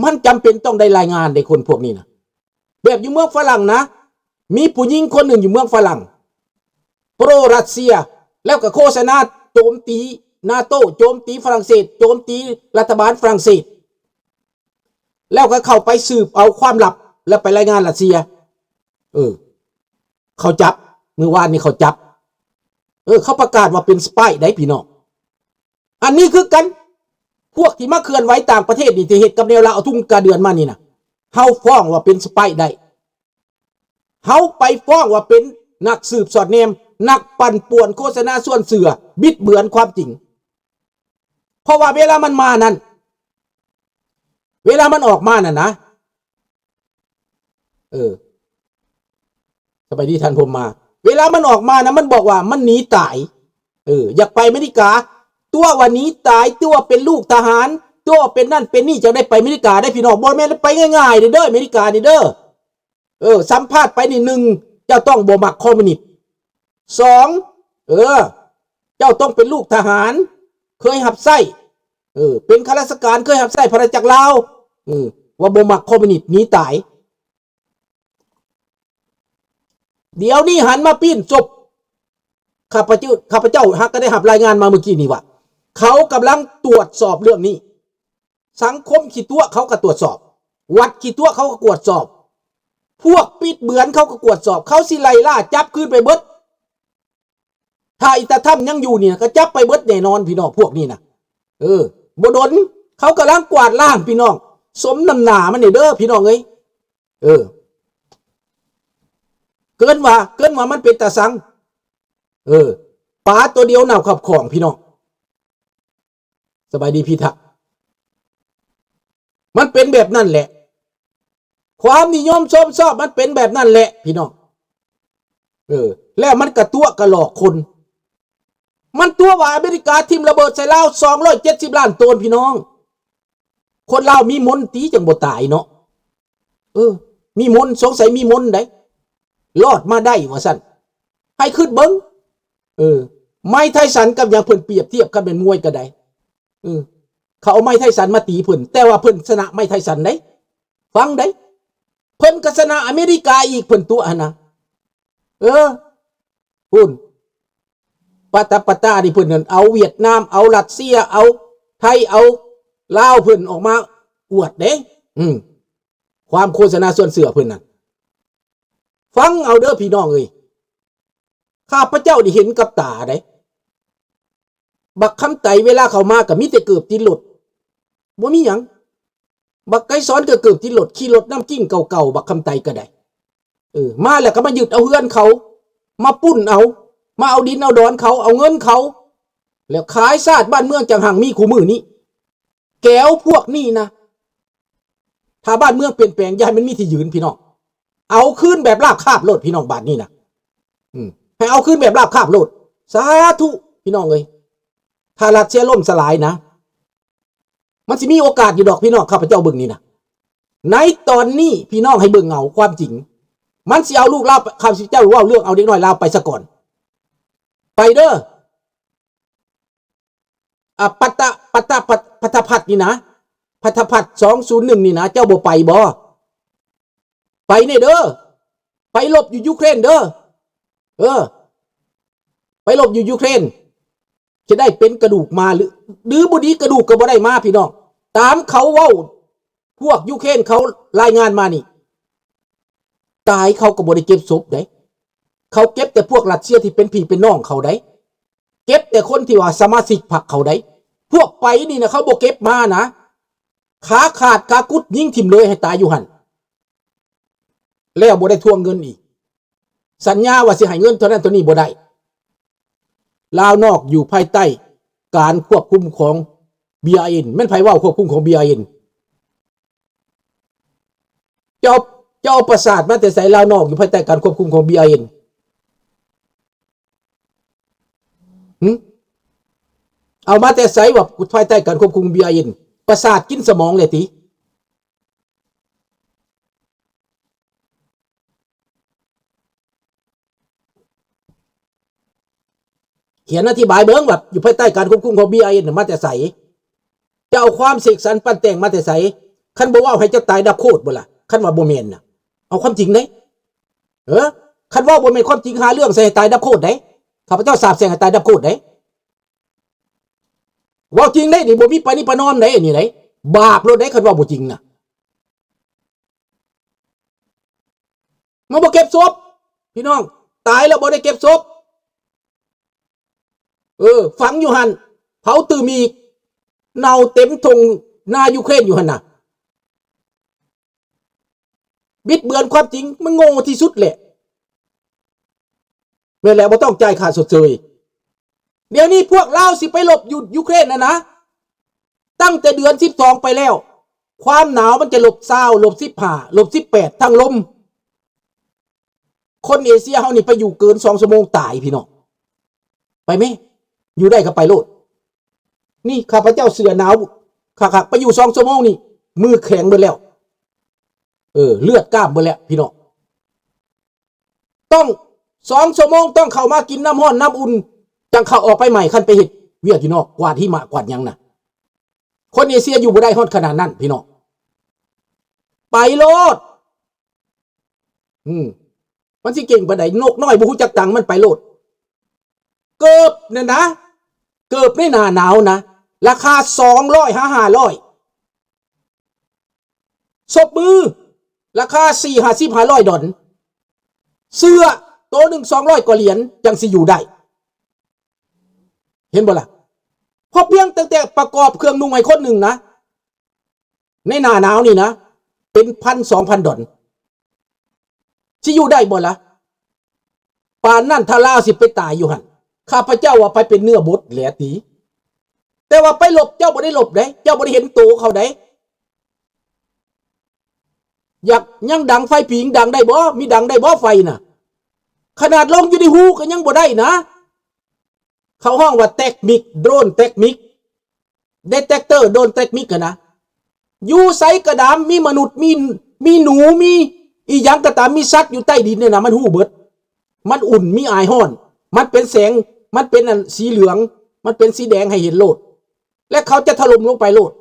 ມັນຈຳເປັນຕ້ອງໄດ້ລາຍງານເດ້ ຄົນພວກນີ້ນະ. ແບບຢູ່ເມືອງຝຣັ່ງນະ ມີຜູ້ຍິງຄົນໜຶ່ງຢູ່ເມືອງຝຣັ່ງ ໂປຣຣັດເຊຍ ແລ້ວກໍໂຄສະນາໂຈມຕີນາໂຕ ໂຈມຕີຝຣັ່ງເສດ ໂຈມຕີລັດຖະບານຝຣັ່ງເສດ ແລ້ວກໍເຂົ້າໄປສືບເອົາຄວາມລັບ ແລ້ວໄປລາຍງານຣັດເຊຍ. ເອີ ເຂົາຈັບ ມື້ວານນີ້ເຂົາຈັບ. ເອີ ເຂົາປະກາດວ່າເປັນສະປາຍໄດ໋ພີ່ນ້ອງ. ອັນນີ້ຄືກັນ ພວກທີ່ມາເຄື່ອນໄຫວຕ່າງປະເທດນີ້ ທີ່ເຮັດກັບແນວລາວເອົາທຸງກາເດືອນມານີ້ນະ ເຮົາຟ້ອງວ່າເປັນສະປາຍໄດ້. ເຮົາໄປຟ້ອງວ່າເປັນນັກສືບສອດແນມ, ນັກປັ່ນປ່ວນໂຄສະນາຊວນເຊື່ອ, ບິດເບືອນຄວາມຈິງ. ເພາະວ່າເວລາມັນມານັ້ນ ເວລາມັນອອກມານັ້ນນະ ເອີ ສະບາຍດີທ່ານພົມມາ. ເວລາມັນອອກມານະ ມັນບອກວ່າມັນໜີຕາຍ. ເອີ ຢາກໄປອາເມລິກາ ຕົວະວ່າໜີຕາຍ, ຕົວະເປັນລູກທະຫານ, ຕົວະເປັນນັ້ນເປັນນີ້ ຈັ່ງໄດ້ໄປອາເມລິກາໄດ້ພີ່ນ້ອງ. ບໍ່ແມ່ນໄປງ່າຍໆເດີ ອາເມລິການີ້ເດີ. ເອີ ສຳພາດໄປນີ້ ໜຶ່ງ ເຈົ້າຕ້ອງບໍ່ມັກຄອມມິວນິດ. ສອງ ເອີ ເຈົ້າຕ້ອງເປັນລູກທະຫານ ເຄີຍຮັບໃຊ້ ເອີ ເປັນຂ້າລາຊະການ ເຄີຍຮັບໃຊ້ພາລາຈັກລາວ ເອີ ວ່າບໍ່ມັກຄອມມິວນິດ ໜີຕາຍ. ດຽວນີ້ຫັນມາປີ້ນສົບ ຂ້າພະເຈົ້າ ຂ້າພະເຈົ້າຫາກກໍໄດ້ຮັບລາຍງານມາມື້ກີ້ນີ້ວ່າ ເຂົາກຳລັງຕວດສອບເລື່ອງນີ້. ສັງຄົມຂີ້ຕົວະເຂົາກໍຕວດສອບ, ວັດຂີ້ຕົວະເຂົາກໍກວດສອບ, ພວກບິດເບືອນເຂົາກໍກວດສອບ, ເຂົາຊິໄລ່ລ່າຈັບຄືນໄປເບິດ. ຖ້າອີຕາທຳຍັງຢູ່ນີ້ນະ ກໍຈັບໄປເບິດແນ່ນອນພີ່ນ້ອງ ພວກນີ້ນະ. ເອີ ບໍ່ດົນ ເຂົາກຳລັງກວາດລ້າງພີ່ນ້ອງ. ສົມນ້ຳໜ້າມັນນີ້ເດີພີ່ນ້ອງເອີຍ. ເອີ ເກີນວ່າ ເກີນວ່າມັນເປັນຕາຊັງ. ເອີ ປາຕົວດຽວເນົ່າຂັບຂອງພີ່ນ້ອງ. ສະບາຍດີພີ່ທັກ. ມັນເປັນແບບນັ້ນແຫຼະ. ຄວາມນິຍົມຊົມຊອບມັນເປັນແບບນັ້ນແຫຼະພີ່ນ້ອງ. ເອີ ແລ້ວມັນກະຕົວະກະຫຼອກຄົນ. ມັນຕົວະວ່າອາເມລິກາຖິ້ມລະເບີດໃສ່ລາວສອງຮ້ອຍເຈັດສິບລ້ານໂຕນພີ່ນ້ອງ. ຄົນລາວມີມົນຕິ ຈັ່ງບໍ່ຕາຍເນາະ. ເອີ ມີມົນ ສົງໄສມີມົນໃດ໋ ລອດມາໄດ້ວ່າຊັ້ນ. ໃຫ້ຄິດເບິ່ງ ເອີ ໄມໄທສັນກັບຫຍັງ ເພິ່ນປຽບທຽບກັນແມ່ນມວຍກໍໄດ້. ເອີ ເຂົາເອົາໄມໄທສັນມາຕີເພິ່ນ ແຕ່ວ່າເພິ່ນຊະນະໄມໄທສັນໃດ໋. ຟັງໃດ໋ ເພິ່ນກໍຊະນະອາເມລິກາອີກ ເພິ່ນຕົວະຫັ້ນນະ. ເອີ ພຸ້ນ ປະຕາປະຕານີ້ ເພິ່ນນັ້ນເອົາຫວຽດນາມ ເອົາຣັດເຊຍ ເອົາໄທ ເອົາລາວ ເພິ່ນອອກມາອວດເດ້. ອືມ ຄວາມໂຄສະນາຊວນເຊື່ອເພິ່ນນັ້ນ ຟັງເອົາເດີພີ່ນ້ອງເອີຍ. ຂ້າພະເຈົ້າໄດ້ເຫັນກັບຕາໃດ໋. ບັກຄຳໄຕເວລາເຂົ້າມາກໍມີແຕ່ເກີບຕິດລົດ ບໍ່ມີຫຍັງ. ບັກໄກສອນກໍເກີບຕິດລົດ ຂີ່ລົດນຳກິ້ງເກົ່າໆ ບັກຄຳໄຕກໍໄດ້. ເອີ ມາແລ້ວກໍມາຍຶດເອົາເຮືອນເຂົາ ມາປຸ້ນເອົາ ມາເອົາດິນເອົາດອນເຂົາ ເອົາເງິນເຂົາ ແລ້ວຂາຍຊາດບ້ານເມືອງຈັ່ງຮັ່ງມີຄູ່ມື້ນີ້. ແກວພວກນີ້ນະ ຖ້າບ້ານເມືອງປ່ຽນແປງ ຢ່າໃຫ້ມັນມີທີ່ຢືນພີ່ນ້ອງ. ເອົາຄືນແບບລາບຄາບໂລດພີ່ນ້ອງ ບາດນີ້ນະ. ອືມ ໃຫ້ເອົາຄືນແບບລາບຄາບໂລດ. ສາທຸພີ່ນ້ອງເອີຍ. ຖ້າຣັດເຊຍລົ້ມສະຫຼາຍນະ ມັນຊິມີໂອກາດຢູ່ດອກພີ່ນ້ອງ. ຂ້າພະເຈົ້າເບິ່ງນີ້ນະ ໃນຕອນນີ້ພີ່ນ້ອງໃຫ້ເບິ່ງເອົາຄວາມຈິງ. ມັນຊິເອົາລູກລາວ ຂ້າພະເຈົ້າເວົ້າເລື່ອງເອົາເດັກນ້ອຍລາວໄປສາກ່ອນ. ໄປເດີ. ອາ ປັດຕະ ປັດຕະ ປັດ ພັດທະພັດນີ້ນະ ພັດທະພັດສອງສູນໜຶ່ງນີ້ນະ ເຈົ້າບໍ່ໄປບໍ? ໄປແດ່ເດີ ໄປລົບຢູ່ຢູເຄຣນເດີ. ເອີ ໄປລົບຢູ່ຢູເຄຣນ ຈະໄດ້ເປັນກະດູກມາ ຫຼື ຫຼືບໍ່ດີກະດູກກໍບໍ່ໄດ້ມາພີ່ນ້ອງ. ຕາມເຂົາເວົ້າ ພວກຢູເຄຣນເຂົາລາຍງານມານີ້ ຕາຍເຂົາກໍບໍ່ໄດ້ເກັບສົບເດ້. ເຂົາເກັບແຕ່ພວກຣັດເຊຍທີ່ເປັນພີ່ເປັນນ້ອງເຂົາໄດ໋. ເກັບແຕ່ຄົນທີ່ວ່າສະມາຊິກພັກເຂົາໄດ໋. ພວກໄປນີ້ນະ ເຂົາບໍ່ເກັບມານະ. ຂາຂາດຂາກຸດຍິງຖິ້ມເລີຍໃຫ້ຕາຍຢູ່ຫັ້ນ. ແລ້ວບໍ່ໄດ້ທວງເງິນອີກ. ສັນຍາວ່າຊິໃຫ້ເງິນເທົ່ານັ້ນເທົ່ານີ້ບໍ່ໄດ້. ລາວນອກຢູ່ພາຍໃຕ້ການຄວບຄຸມຂອງ ບີອາເອັນ. ແມ່ນໃຜເວົ້າຄວບຄຸມຂອງ ບີອາເອັນ? ເຈົ້າ ເຈົ້າເອົາປະສາດມາແຕ່ໃສ? ລາວນອກຢູ່ພາຍໃຕ້ການຄວບຄຸມຂອງ ບີອາເອັນ. ຫຶ? ເອົາມາແຕ່ໃສວ່າພາຍໃຕ້ການຄວບຄຸມຂອງ ບີອາເອັນ? ປະສາດກິນສະໝອງແລ້ວຕິ? ຂຽນອະທິບາຍເບິ່ງວ່າຢູ່ພາຍໃຕ້ການຄວບຄຸມຂອງ ບີອາເອັນ ນະ ມາແຕ່ໃສ? ເຈົ້າເອົາຄວາມເສກສັນປັ້ນແຕ່ງມາແຕ່ໃສ? ຄັນບໍ່ເວົ້າໃຫ້ເຈົ້າຕາຍດັບໂຄດບໍ່ລະ? ຄັນວ່າບໍ່ແມ່ນນະ ເອົາຄວາມຈິງເດ້. ເອີ ຄັນເວົ້າບໍ່ແມ່ນຄວາມຈິງ ຫາເລື່ອງໃສ່ໃຫ້ຕາຍດັບໂຄດເດ້. ຂ້າພະເຈົ້າສາບແຊ່ງໃຫ້ຕາຍດັບໂຄດເດ້. ເວົ້າຈິງເດ້ນີ້ ບໍ່ມີປະນີປະນອມເດ້ນີ້ເດ້. ບາບໂລດເດ້ ຄັນເວົ້າບໍ່ຈິງນະ. ມາບໍ່ເກັບສົບ ພີ່ນ້ອງ, ຕາຍແລ້ວບໍ່ໄດ້ເກັບສົບ. ເອີ ຝັງຢູ່ຫັ້ນ ເຜົາຕື່ມອີກ ເນົ່າເຕັມທົ່ງນາຢູເຄຣນຢູ່ຫັ້ນນະ. ບິດເບືອນຄວາມຈິງ ມັນໂງ່ທີ່ສຸດແຫຼະ. ແມ່ນແຫຼະ ບໍ່ຕ້ອງຈ່າຍຄ່າຊົດເຊີຍ. ດຽວນີ້ພວກລາວຊິໄປລົບຢູ່ຢູເຄຣນຫັ້ນນະ ຕັ້ງແຕ່ເດືອນສິບສອງໄປແລ້ວ. ຄວາມໜາວມັນຈະລົບຊາວ ລົບສິບຫ້າ ລົບສິບແປດ ທັງລົມ. ຄົນເອເຊຍເຮົານີ້ໄປຢູ່ເກີນສອງຊົ່ວໂມງຕາຍພີ່ນ້ອງ. ໄປແມ້ ຢູ່ໄດ້ກໍໄປໂລດ. ນີ້ຂ້າພະເຈົ້າເສື້ອໜາວຄັກໆ ໄປຢູ່ສອງຊົ່ວໂມງນີ້ ມືແຂງເບິດແລ້ວ. ເອີ ເລືອດກ້າມເບິດແລ້ວພີ່ນ້ອງ. ຕ້ອງສອງຊົ່ວໂມງ ຕ້ອງເຂົ້າມາກິນນ້ຳຮ້ອນນ້ຳອຸ່ນ ຈັ່ງເຂົ້າອອກໄປໃໝ່ ຄັນໄປເຮັດວຽກຢູ່ນອກ ກວາດຫິມະກວາດຫຍັງນະ. ຄົນເອເຊຍຢູ່ບໍ່ໄດ້ຮອດຂະໜາດນັ້ນພີ່ນ້ອງ. ໄປໂລດ. ອືມ ມັນຊິເກັ່ງປານໃດ? ນົກນ້ອຍບໍ່ຮູ້ຈັກຕັງ ມັນໄປໂລດ. ເກີບນັ້ນນະ ເກີບໃນໜ້າໜາວນະ ລາຄາສອງຮ້ອຍຫາຫ້າຮ້ອຍ. ສົບມື ລາຄາສີ່ຫ້າສິບ ຫ້າຮ້ອຍດອນ. ເສື້ອໂຕໜຶ່ງສອງຮ້ອຍກວ່າຫຼຽນ ຈັ່ງຊິຢູ່ໄດ້. ເຫັນບໍ່ລະ? ເພາະພຽງຕັ້ງແຕ່ປະກອບເຄື່ອງນຸ່ງໃຫ້ຄົນໜຶ່ງນະ ໃນໜ້າໜາວນີ້ນະ ເປັນພັນສອງພັນດອນ. ຊິຢູ່ໄດ້ບໍ່ລະ? ປານນັ້ນ ຖ້າລາວຊິໄປຕາຍຢູ່ຫັ້ນ ຂ້າພະເຈົ້າວ່າໄປເປັນເນື້ອບົດແຫຼະຕິ. ແຕ່ວ່າໄປລົບ ເຈົ້າບໍ່ໄດ້ລົບເດ້ ເຈົ້າບໍ່ໄດ້ເຫັນໂຕເຂົາເດ້. ຢາກ ຍັງດັງໄຟປີງ ດັງໄດ້ບໍ່? ມີດັງໄດ້ບໍ່ໄຟນະ? ຂະໜາດລົງຢູ່ໃນຮູກໍຍັງບໍ່ໄດ້ນະ. ເຂົາຮ້ອງວ່າແຕັກມິກ ໂດຣນແຕັກມິກ ເດເຕັກເຕີໂດຣນແຕັກມິກຫັ້ນນະ. ຢູ່ໃສກໍຕາມ ມີມະນຸດ ມີ ມີໜູ ມີອີ່ຫຍັງກໍຕາມ ມີສັດຢູ່ໃຕ້ດິນນີ້ນະ ມັນຮູ້ເບິດ. ມັນອຸ່ນ ມີອາຍຮ້ອນ ມັນເປັນແສງ ມັນເປັນອັນສີເຫຼືອງ ມັນເປັນສີແດງໃຫ້ເຫັນໂລດ ແລະ ເຂົາຈະຖະຫຼົ່ມລົງໄປໂລດ.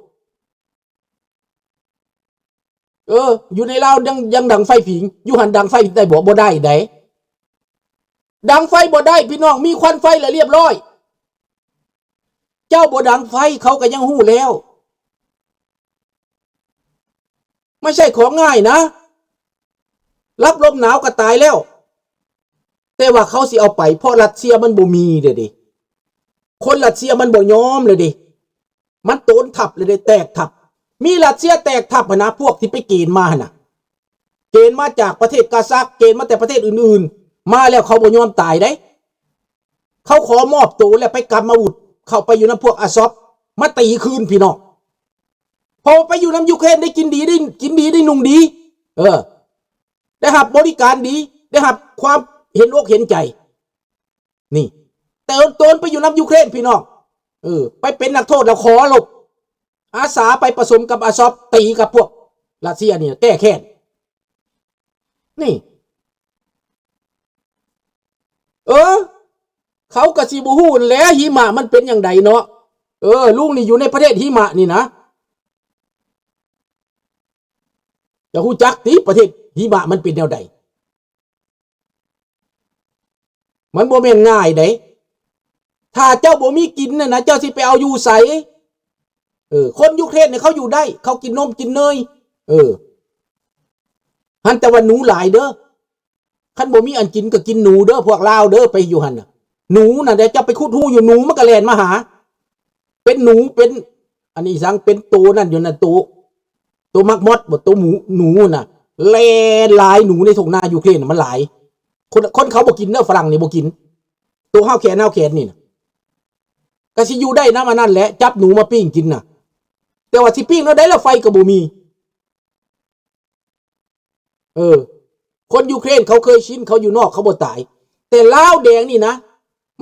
ເອີ ຢູ່ໃນລາວຍັງ ຍັງດັງໄຟຜິງ ຢູ່ຫັ້ນດັງໄຟໄດ້ບໍ່? ບໍ່ໄດ້ໃດ໋. ດັງໄຟບໍ່ໄດ້ພີ່ນ້ອງ ມີຄວັນໄຟແລ້ວລຽບຮ້ອຍ. ເຈົ້າບໍ່ດັງໄຟເຂົາກໍຍັງຮູ້ແລ້ວ. ບໍ່ໃຊ່ຂອງງ່າຍນະ ລັບລົມໜາວກໍຕາຍແລ້ວ. ແຕ່ວ່າເຂົາຊິເອົາໄປ ເພາະຣັດເຊຍມັນບໍ່ມີແລ້ວເດ້. ຄົນຣັດເຊຍມັນບໍ່ຍອມແລ້ວເດ້. ມັນໂຕນທັບແລ້ວເດ້ ແຕກທັບ. ມີຣັດເຊຍແຕກທັບຫັ້ນນະ ພວກທີ່ໄປເກນມາຫັ້ນນະ ເກນມາຈາກປະເທດກາຊັກ ເກນມາແຕ່ປະເທດອື່ນໆ ມາແລ້ວເຂົາບໍ່ຍອມຕາຍເດ້. ເຂົາຂໍມອບໂຕແລ້ວໄປກຳອາວຸດ ເຂົ້າໄປຢູ່ນຳພວກອາຊອບ ມາຕີຄືນພີ່ນ້ອງ. ເພາະວ່າໄປຢູ່ນຳຢູເຄຣນໄດ້ກິນດີ ໄດ້ກິນດີ ໄດ້ນຸ່ງດີ ເອີ ໄດ້ຮັບບໍລິການດີ ໄດ້ຮັບຄວາມເຫັນອົກເຫັນໃຈ. ນີ້ ແຕ່ຕົນໄປຢູ່ນຳຢູເຄຣນພີ່ນ້ອງ ເອີ ໄປເປັນນັກໂທດແລ້ວຂໍລົບ ອາສາໄປປະສົມກັບອາຊອບ ຕີກັບພວກຣັດເຊຍນີ້ ແກ້ແຄ້ນ. ນີ້ ເອີ ເຂົາກໍຊິບໍ່ຮູ້ຫັ້ນແຫຼະ ຫິມະມັນເປັນຫຍັງໃດເນາະ. ເອີ ລຸງນີ້ຢູ່ໃນປະເທດຫິມະນີ້ນະ ຈະຮູ້ຈັກຕິ ປະເທດຫິມະມັນເປັນແນວໃດ. ມັນບໍ່ແມ່ນງ່າຍເດ້. ຖ້າເຈົ້າບໍ່ມີກິນຫັ້ນນະ ເຈົ້າຊິໄປເອົາຢູ່ໃສ? ເອີ ຄົນຢູເຄຣນນີ້ເຂົາຢູ່ໄດ້ ເຂົາກິນນົມກິນເນີຍ. ເອີ ຫັ້ນແຕ່ວ່າໜູຫຼາຍເດີ. ຄັນບໍ່ມີອັນກິນກໍກິນໜູເດີ ພວກລາວເດີ ໄປຢູ່ຫັ້ນນະ. ໜູນະ ດຽວເຈົ້າໄປຂຸດຮູຢູ່ ໜູມັນກໍແລ່ນມາຫາ. ເປັນໜູ ເປັນ ອັນນີ້ສັງ ເປັນໂຕນັ້ນຢູ່ນັ້ນ ໂຕ ໂຕມັກມອດບໍ ໂຕໝູ ໜູນະ ແລ່ນຫຼາຍ. ໜູໃນທົ່ງນາຢູເຄຣນນະມັນຫຼາຍ. ຄົນ ຄົນເຂົາບໍ່ກິນເດີ ຝຣັ່ງນີ້ບໍ່ກິນ. ໂຕຮາວແຂນ ຮາວແຂນນີ້ນະ ກໍຊິຢູ່ໄດ້ນຳອັນນັ້ນແຫຼະ ຈັບໜູມາປີ້ງກິນນະ. ແຕ່ວ່າຊິປີ້ງແນວໃດລະ ໄຟກໍບໍ່ມີ. ເອີ ຄົນຢູເຄຣນເຂົາເຄີຍຊິນ ເຂົາຢູ່ນອກເຂົາບໍ່ຕາຍ. ແຕ່ລາວແດງນີ້ນະ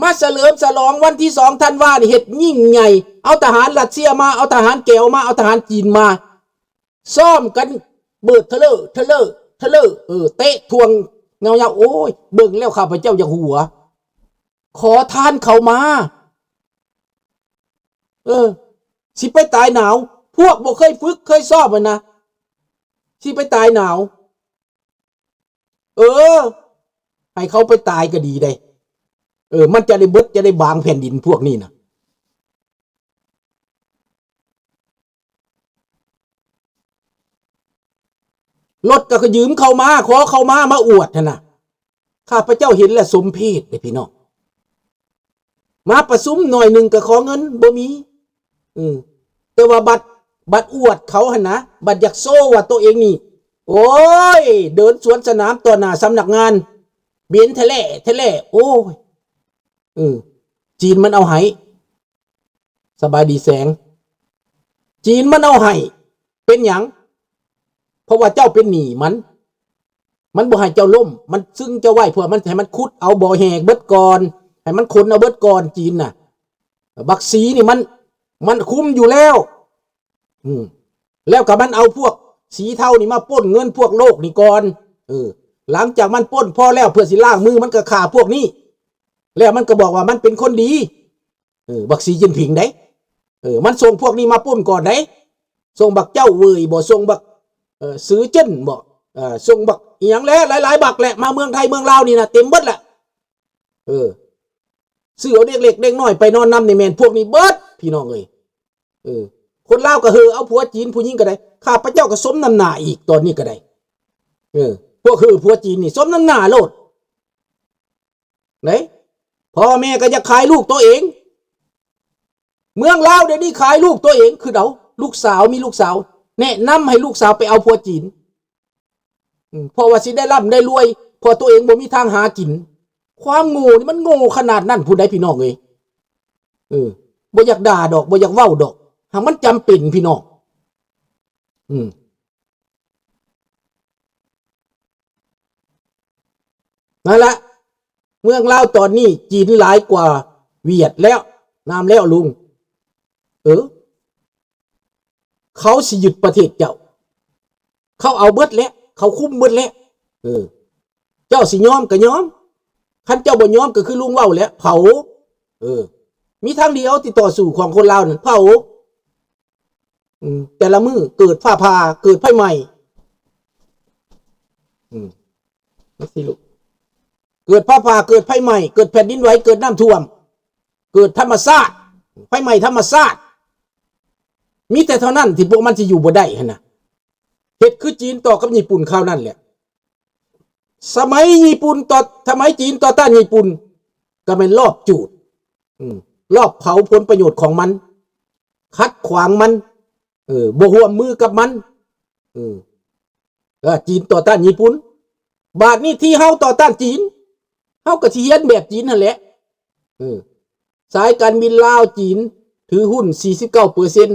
ມາສະເຫຼີມສະຫຼອງວັນທີສອງທັນວານີ້ ເຮັດຍິ່ງໃຫຍ່ ເອົາທະຫານຣັດເຊຍມາ ເອົາທະຫານແກວມາ ເອົາທະຫານຈີນມາ ຊ້ອມກັນເບີດທະເລີ ທະເລີ ທະເລີ ເອີ ເຕະຖ້ວງເຫງົາໆ. ໂອ້ຍ ເບິ່ງແລ້ວຂ້າພະເຈົ້າຢາກຫົວ. ຂໍທານເຂົາມາ ເອີ ຊິໄປຕາຍໜາວ. ພວກບໍ່ເຄີຍຝຶກເຄີຍຊ້ອມຫັ້ນນະ ຊິໄປຕາຍໜາວ. ເອີ ໃຫ້ເຂົາໄປຕາຍກໍດີເດ້. ເອີ ມັນຈະໄດ້ເບິດ ຈະໄດ້ບາງແຜ່ນດິນພວກນີ້ນະ. ລົດກໍ ກໍຢືມເຂົາມາ ຂໍເຂົາມາ ມາອວດຫັ້ນນະ. ຂ້າພະເຈົ້າເຫັນແລ້ວສົມເພດເດ້ພີ່ນ້ອງ. ມາປະຊຸມໜ້ອຍໜຶ່ງກໍຂໍເງິນ ບໍ່ມີ. ເອີ ແຕ່ວ່າບັດ ບັດອວດເຂົາຫັ້ນນະ ບັດຢາກໂຊວ່າໂຕເອງນີ້ ໂອ້ຍ ເດີນສວນສະໜາມຕໍ່ໜ້າສຳນັກງານ ເບັນແທ້ແຫຼະ ແທ້ແຫຼະ ໂອ້ຍ. ເອີ ຈີນມັນເອົາໃຫ້. ສະບາຍດີແສງ. ຈີນມັນເອົາໃຫ້ ເປັນຫຍັງ? ເພາະວ່າເຈົ້າເປັນໜີ້ມັນ. ມັນບໍ່ໃຫ້ເຈົ້າລົ້ມ ມັນຊຶງເຈົ້າໄວ້ ເພື່ອມັນ ໃຫ້ມັນຂຸດເອົາບໍ່ແຮ່ເບິດກ່ອນ ໃຫ້ມັນຂົນເອົາເບິດກ່ອນ ຈີນນະ. ບັກສີນີ້ມັນ ມັນຄຸມຢູ່ແລ້ວ. ອືມ ແລ້ວກໍມັນເອົາພວກສີເທົານີ້ມາປຸ້ນເງິນພວກໂລກນີ້ກ່ອນ. ເອີ ຫຼັງຈາກມັນປຸ້ນພໍແລ້ວ ເພື່ອຊິລ້າງມື ມັນກໍຂ້າພວກນີ້ ແລ້ວມັນກໍບອກວ່າມັນເປັນຄົນດີ. ເອີ ບັກສີຈິ້ນຜິງເດ້. ເອີ ມັນສົ່ງພວກນີ້ມາປຸ້ນກ່ອນເດ້. ສົ່ງບັກເຈົ້າເຫວີຍບໍ ສົ່ງບັກ ເອີ ຊືເຈິ້ນບໍ ເອີ ສົ່ງບັກອີ່ຫຍັງແຫຼະ ຫຼາຍໆບັກແຫຼະ ມາເມືອງໄທເມືອງລາວນີ້ນະ ເຕັມເບິດແຫຼະ. ເອີ ຊື້ເອົາເດັກເລັກເດັກນ້ອຍໄປນອນນຳນີ້ ແມ່ນພວກນີ້ເບິດ ພີ່ນ້ອງເອີຍ. ເອີ ຄົນລາວກໍເຫີເອົາຜົວຈີນ ຜູ້ຍິງກໍໄດ້. ຂ້າພະເຈົ້າກໍສົມນ້ຳໜ້າອີກ ຕອນນີ້ກໍໄດ້. ເອີ ພວກເຫີຜົວຈີນນີ້ສົມນ້ຳໜ້າໂລດ. ເດ້ ພໍ່ແມ່ກໍຢາກຂາຍລູກໂຕເອງ. ເມືອງລາວດຽວນີ້ຂາຍລູກໂຕເອງ ຄືເອົາລູກສາວ ມີລູກສາວ ແນະນຳໃຫ້ລູກສາວໄປເອົາຜົວຈີນ. ອືມ ເພາະວ່າຊິໄດ້ລ່ຳໄດ້ລວຍ ເພາະໂຕເອງບໍ່ມີທາງຫາກິນ. ຄວາມໂງ່ນີ້ມັນໂງ່ຂະໜາດນັ້ນພຸ້ນໃດ໋ ພີ່ນ້ອງເອີຍ. ເອີ ບໍ່ຢາກດ່າດອກ ບໍ່ຢາກເວົ້າດອກ ຫາກມັນຈຳເປັນ ພີ່ນ້ອງ. ອືມ ນັ້ນລະ ເມືອງລາວຕອນນີ້ຈີນຫຼາຍກວ່າຫວຽດແລ້ວ ນາມແລ້ວລຸງ. ເອີ ເຂົາຊິຍຶດປະເທດເຈົ້າ ເຂົາເອົາເບິດແລ້ວ ເຂົາຄຸມເບິດແລ້ວ. ເອີ ເຈົ້າຊິຍອມກໍຍອມ ຄັນເຈົ້າບໍ່ຍອມກໍຄືລຸງເວົ້າແຫຼະ ເຜົາ. ເອີ ມີທາງດຽວທີ່ຕໍ່ສູ້ຂອງຄົນລາວນັ້ນ ເຜົາ. ອືມ ແຕ່ລະມື້ເກີດຟ້າຜ່າ ເກີດໄຟໄໝ້. ອືມ ຈັ່ງຊີ້ລູກ ເກີດຟ້າຜ່າ ເກີດໄຟໄໝ້ ເກີດແຜ່ນດິນໄຫວ ເກີດນ້ຳຖ້ວມ ເກີດທຳມະຊາດ ໄຟໄໝ້ທຳມະຊາດ. ມີແຕ່ເທົ່ານັ້ນທີ່ພວກມັນຊິຢູ່ບໍ່ໄດ້ຫັ້ນນະ. ເຮັດຄືຈີນຕໍ່ກັບຍີ່ປຸ່ນຄາວນັ້ນແຫຼະ. ສະໄໝຍີ່ປຸ່ນຕໍ່ ສະໄໝຈີນຕໍ່ຕ້ານຍີ່ປຸ່ນ ກໍແມ່ນລອບຈູດ ອືມ ລອບເຜົາຜົນປະໂຫຍດຂອງມັນ ຂັດຂວາງມັນ ເອີ ບໍ່ຮ່ວມມືກັບມັນ ເອີ ເອີ ຈີນຕໍ່ຕ້ານຍີ່ປຸ່ນ. ບາດນີ້ທີ່ເຮົາຕໍ່ຕ້ານຈີນ ເຮົາກໍຊິຮຽນແບບຈີນຫັ້ນແຫຼະ. ເອີ ສາຍການບິນລາວຈີນຖືຫຸ້ນສີ່ສິບເກົ້າເປີເຊັນ.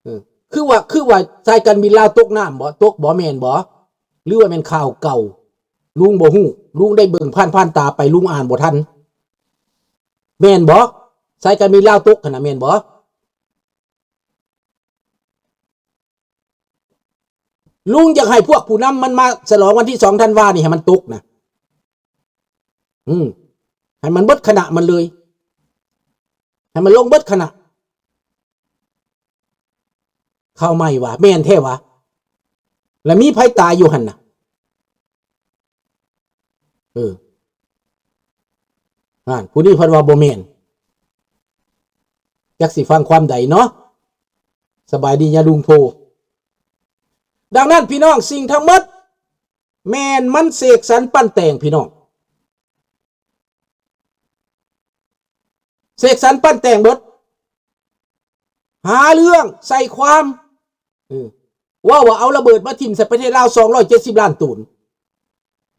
ເອີ ຄືວ່າ ຄືວ່າສາຍການບິນລາວຕົກນ້ຳບໍ? ຕົກບໍ? ແມ່ນບໍ? ຫຼືວ່າແມ່ນຂ່າວເກົ່າ? ລຸງບໍ່ຮູ້ ລຸງໄດ້ເບິ່ງຜ່ານໆຕາໄປ ລຸງອ່ານບໍ່ທັນ. ແມ່ນບໍ? ສາຍການບິນລາວຕົກຫັ້ນນະ ແມ່ນບໍ? ລຸງຢາກໃຫ້ພວກຜູ້ນຳມັນມາສະຫຼອງວັນທີສອງທັນວານີ້ໃຫ້ມັນຕົກນະ. ອືມ ໃຫ້ມັນເບິດຄະນະມັນເລີຍ ໃຫ້ມັນລົງເບິດຄະນະ. ຂ່າວໃໝ່ວ່າ ແມ່ນແທ້ຫວາ? ແລ້ວມີໃຜຕາຍຢູ່ຫັ້ນນະ? ເອີ ຫັ້ນ ຜູ້ນີ້ເພິ່ນວ່າບໍ່ແມ່ນ. ຈັກຊິຟັງຄວາມໃດເນາະ. ສະບາຍດີຍາລຸງໂພ. ດັ່ງນັ້ນ ພີ່ນ້ອງ ສິ່ງທັງໝົດ ແມ່ນມັນເສກສັນປັ້ນແຕ່ງ ພີ່ນ້ອງ ເສກສັນປັ້ນແຕ່ງເບິດ ຫາເລື່ອງໃສ່ຄວາມ ເອີ ເວົ້າວ່າເອົາລະເບີດມາຖິ້ມໃສ່ປະເທດລາວສອງຮ້ອຍເຈັດສິບລ້ານໂຕນ.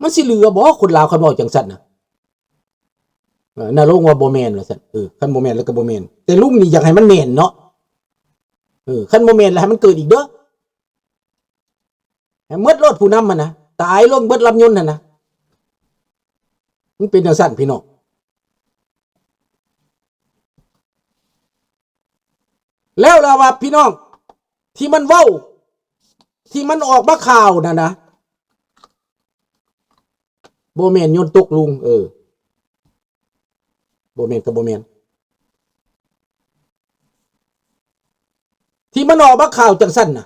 ມັນຊິເຫຼືອບໍ່ ຄົນລາວ ຄັນເວົ້າຈັ່ງຊັ້ນນະ? ເອີ ນະລົງວ່າບໍ່ແມ່ນວ່າຊັ້ນ. ເອີ ຄັນບໍ່ແມ່ນແລ້ວກໍບໍ່ແມ່ນ ແຕ່ລຸງນີ້ຢາກໃຫ້ມັນແມ່ນເນາະ. ເອີ ຄັນບໍ່ແມ່ນແລ້ວໃຫ້ມັນເກີດອີກເດີ້. ໃຫ້ໝົດໂລດຜູ້ນຳຫັ້ນນະ ຕາຍລົງເບິດລຳຍົນຫັ້ນນະ. ມັນເປັນຈັ່ງຊັ້ນພີ່ນ້ອງ. ແລ້ວລະວ່າພີ່ນ້ອງ ທີ່ມັນເວົ້າ ທີ່ມັນອອກມາຂ່າວນັ້ນນະ ບໍ່ແມ່ນຍົນຕົກລຸງ. ເອີ ບໍ່ແມ່ນກໍບໍ່ແມ່ນ ທີ່ມັນອອກມາຂ່າວຈັ່ງຊັ້ນນະ.